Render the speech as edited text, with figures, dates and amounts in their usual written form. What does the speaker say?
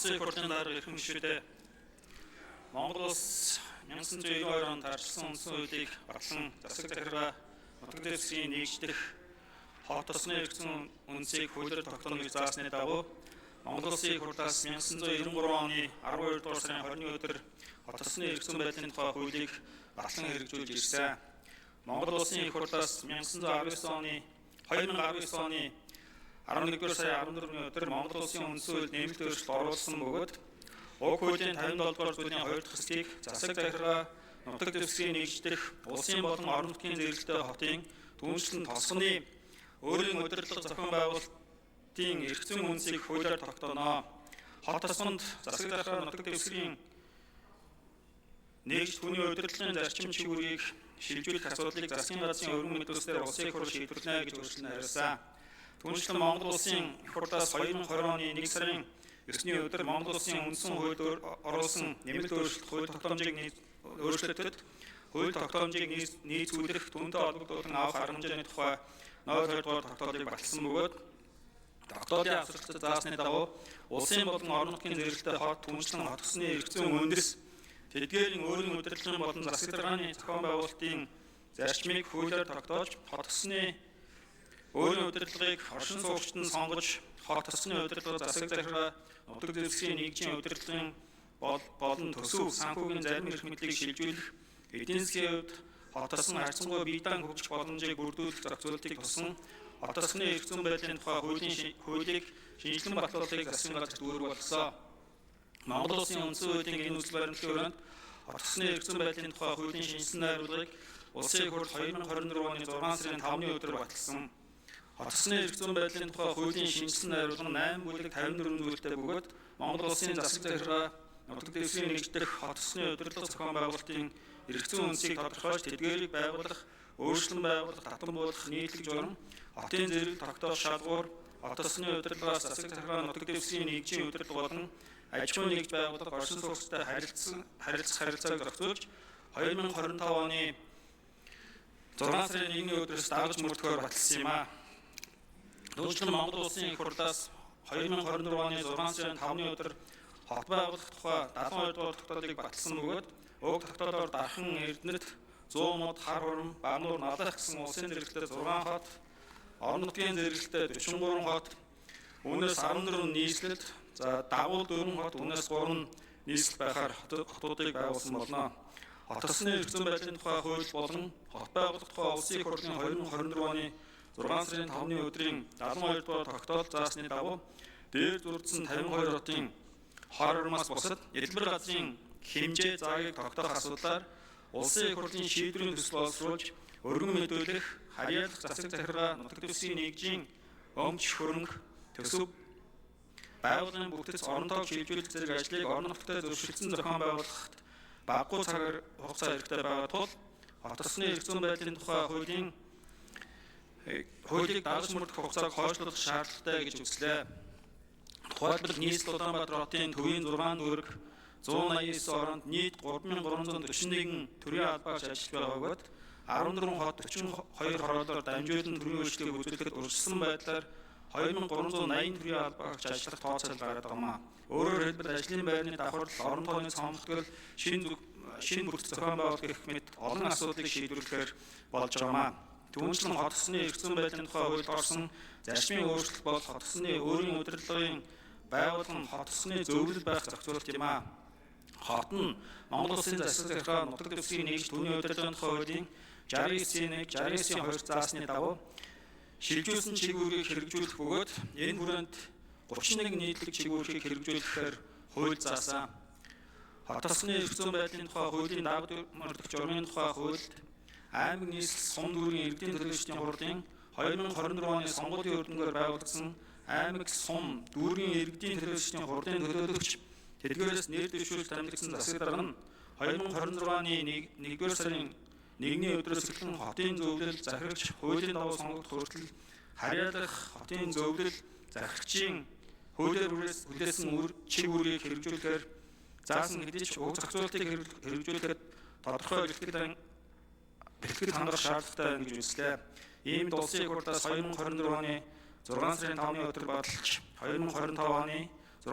Улсын их хурлын дарга, эрхэм гишүүдээ, Монгол улс 1992 онд арчилсан үндсэн хуулийг батлан засаг захиргаа, нутаг дэвсгэрийн нэгждэх хот тосны эрх зүйн үндсийг хуулиар тогтооно гэж заасны дагуу Монгол Улсын их хурлаас 1993 оны 12 дугаар сарын 20-ны өдөр хот тосны эрх зүйн байдлын тухай хуулийг батлан хэрэгжүүлж ирсэн. Монгол Улсын их хурлаас 1919 оны 2019 оны 11 дугаар сарын 14-ний өдөр Монгол Улсын үндсэн хуульд нэмэлт өөрчлөлт оруулсан бөгөөд уг хуулийн 57 дугаар зүйлийн 2 дахь хэсгийг засаг захиргаа, нутаг дэвсгэрийн нэгждэх улсын болон орон нутгийн зэрэглэлтэй хотын, түүнчлэн тосгоны өөрийн удирдлага зохион байгуулалтын эрх зүйн үндсийг хуулиар тогтооно. Хот тосгонд засаг захиргаа, нутаг дэвсгэрийн нэгж, түүний удирдлагын зарчим чиг үүргийг шилжүүлэх асуудлыг засгийн газрын өргөн мэдүүлсээр улсын их хурл шийдвэрлэнэ гэж өөрчлөн хариулсан. Түүнчлэн Монгол Улсын их хурлаас 2020 оны 1 сарын 9-ний өдөр Монгол Улсын үндсэн хуульд оруулсан нэмэлт өөрчлөлт хууль тогтоомжийг өөрчлөлтөд хууль тогтоомжийг нийцүүлэх, түүнтэй холбогдуулан авах арга хэмжээний тухай 0.2 дугаар тогтоолыг баталсан бөгөөд тогтоолын авсралт заасны дагуу улсын болон орон нутгийн зэрэглэлтэй хот, түүнчлэн хот төсний эрх зүйн үндэс, тэдгээрийн өөрийн удирдлагын болон засаг даргааны зохион байгуулалтын зарчмыг хуулиар тогтоож, хот төсний өөрийн удирдлагыг оршин суугчид нь сонгож, хот тосны удирдлага, засаг захиргаа, нутаг дэвсгэрийн нэгжийн удирдлагын болон төсөв санхүүгийн зарим эрх мэдлийг шилжүүлэх, эдийн засгийн хувьд хот тосон харьцангуй бие даан хөгжих боломжийг бүрдүүлэх зохицуултыг тусан хот тосны эрх зүйн байдлын тухай хуулийг шинэчлэн батлуулахыг засгийн газарт үүрэг болгосон. Монгол Улсын үндсэн хуулийн энэ үзэл баримтлалын өрөөнд хот тосны эрх зүйн байдлын тухай хуулийн шинэчилсэн найруулгыг Улсын их хурл 2024 оны 6 сарын 5-ны өдөр баталсан. Хот тосны эрх зүйн байдлын тухай хуулийн шинэчилсэн найруулга нь 8 бүлэг 54 зүйлтэй бөгөөд Монгол Улсын засаг захиргаа, нутаг дэвсгэрийн нэгждэх хот тосны удирдлага зохион байгуулалтын эрх зүйн үндсийг тодорхойлж, тэдгээрийг байгуулах, өөрчлөн байгуулах, татан буулгах, нийтлэг журам, хотын зэрэг тогтоох шалгуур, хот тосны удирдлагаас засаг захиргаа, нутаг дэвсгэрийн нэгжийн удирдлага болон аж ахуйн нэгж байгууллага, оршин суугчтай харилцах харилцааг зохицуулж 2025 оны 6 сарын 1-ний өдрөөс дагаж мөрдөхөөр баталсан юм а. Түүнчлэн Монгол Улсын их хурлаас 2024 оны 6 сарын 5-ны өдөр хот байгуулах тухай 72 дугаар тогтоолыг баталсан бөгөөд уг тогтоолоор Дархан, Эрдэнэт, Зуун мод, Хар хурим, Багануур, Налах гэсэн улсын зэрэглэлтэй 6 хот, орон нутгийн зэрэглэлтэй 43 хот, үүнээс 14 нийслэлд, за дагуул 4 хот, үүнээс 3 нийслэл байхаар хотуудыг байгуулсан болно. Хот тосны эрх зүйн байдлын тухай хууль болон хот байгуулах тухай Улсын их хурлын 2024 оны 6 сарын 5-ны өдрийн 72 дугаар тогтоол заасны дагуу дээр дурдсан 52 хотын хор урмаас бусад элбэр газрын хэмжээ заагийг тогтоох асуудлаар Улсын их хурлын шийдвэрийн төсөл боловсруулж өргөн мэдүүлэх, харьяалах засаг захиргаа, нутаг дэвсгэрийн нэгжийн өмч хөрөнгө, төсөв, байгууллагын бүтэц, орон тоог шилжүүлэх зэрэг ажлыг орон нутагтай зөрчилдсөн зохион байгуулахад багагүй цаг хугацаа хэрэгтэй байгаа тул хот тосны эрх зүйн байдлын тухай хуулийг дагаж мөрдөх хугацааг хойшлуулах шаардлагатай гэж үзлээ. Тухайлбал, нийслэл Улаанбаатар хотын төвийн 6 дүүрэг 189 оронд нийт 3341 төрийн албаагч ажиллаж байгаа бөгөөд 14 хот 42 хороолоор дамжуулан төрийн үйлчилгээг үзүүлэхэд урьдчилсан байдлаар 2380 төрийн албаагч ажиллах тооцоолол гараад байгаа юм а. Өөрөөр хэлбэл, ажлын байрны давхарлал, орон тооны цомготгол, шинэ шинэ бүтэц зохион байгуулалт гэх мэт олон асуудлыг шийдвэрлэхээр болж байгаа юм а. Түүнчлэн хот тосны эрх зүйн байдлын тухай хуульд орсон зарчмын өөрчлөлт бол хот тосны өөрийн удирдлагын байгууллага нь хот тосны зөвлөл байх зохицуулалт юм а. Хот нь Монгол Улсын засаг захиргаа, нутаг дэвсгэрийн нэгж, түүний удирдлагын тухай хуулийн 69-ийн 1, 69-ийн 2 заасны дагуу шилжүүлсэн чиг үүргийг хэрэгжүүлэх бөгөөд энэ хүрээнд 31 нийтлэг чиг үүргийг хэрэгжүүлэхээр хууль заасан. Хот тосны эрх зүйн байдлын тухай хуулийн дагаж мөрдөх журмын тухай хуульд аймаг, нийслэл, сум дүүргийн иргэдийн төлөөлөгчдийн хурлын 2024 оны сонгуулийн үр дүнгээр байгуулагдсан аймаг, сум, дүүргийн иргэдийн төлөөлөгчдийн хурлын төлөөлөгч, тэдгээрээс нэр дэвшүүлж танигдсан засаг дарга нь 2026 оны 1-р сарын 1-ний өдрөөс эхлэн хотын зөвлөл захирагч хуулийн дагуу сонгогдох хүртэл харьяалах хотын зөвлөл захирагчийн хуулиар хүлээсэн чиг үүргийг хэрэгжүүлэхээр заасан хэдий ч уг зохицуултыг хэрэгжүүлэхэд тодорхой бэлтгэл хангах шаардлагатай байна гэж үзлээ. Иймд Улсын их хурлаас 2024 оны 6 сарын 5-ны өдөр баталж 2025 оны